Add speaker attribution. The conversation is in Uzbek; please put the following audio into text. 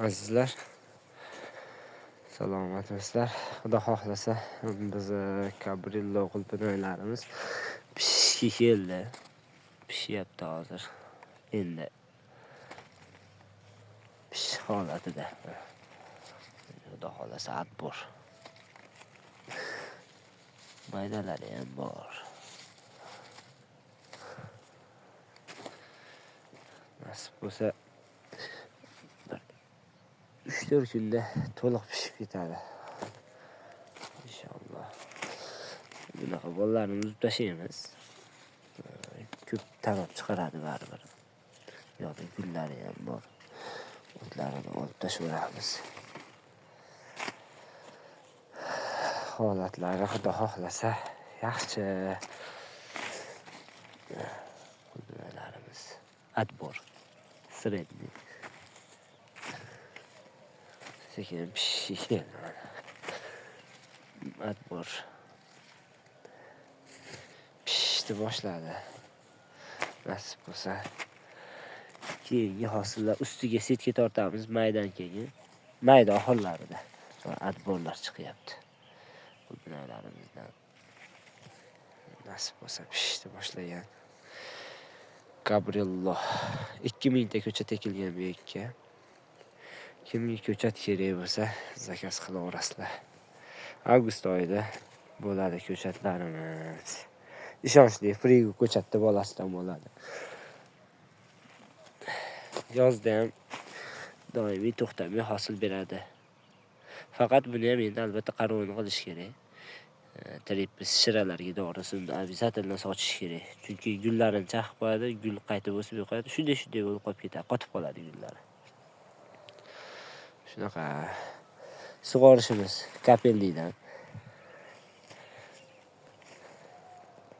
Speaker 1: Azizlar, salomatmisizlar? Xudo xohlasa, bizni Cabrillo qulpinoylarimiz pishishga keldi. Pishyapti hozir. Endi pishish holatida. Xudo xohlasa отбор. Maydalari ham bor. Nasib bo'lsa bir 3-4 kunda to'liq pishib ketadi. Inshaalloh. Bunaqa bollarni uzib tashlaymiz. Ko'p tanab chiqaradi baribir. Bu yoqda gullari ham bor. O'tlarini olib tashlayveramiz. Holatlari Xudo xohlasa yaxshi. Qulpinoylarimiz отбор средний. Sekin pishishga keldi mana. Отбор pishishni boshladi. Nasib bo'lsa keyingi hosillar ustiga setka tortamiz maydan keyin. Mayda oxirlarida отборlar chiqyapti. Qulpinoylarimizdan. Nasib bo'lsa pishishni boshlagan. Cabrillo 2000 ta ko'chat ekilgan bu yerga. Kimga ko'chat kerak bo'lsa, zakaz qilaverasizlar. Avgust oyida bo'ladi ko'chatlarimiz. Ishonchli Frigo ko'chatni bolasidan bo'ladi. Yozda ham doimiy to'xtamay hosil beradi. Faqat buni ham endi albatta qarovini qilish kerak. Tripis shiralarga dorisini обязательно sochish kerak. Chunki gullarini chaqib qo'yadi, gul qaytib o'sib yo'qoladi. Shunday-shunday bo'lib qolib ketadi, qotib qoladi gullari. Shunaqa sug'orishimiz kapellidan.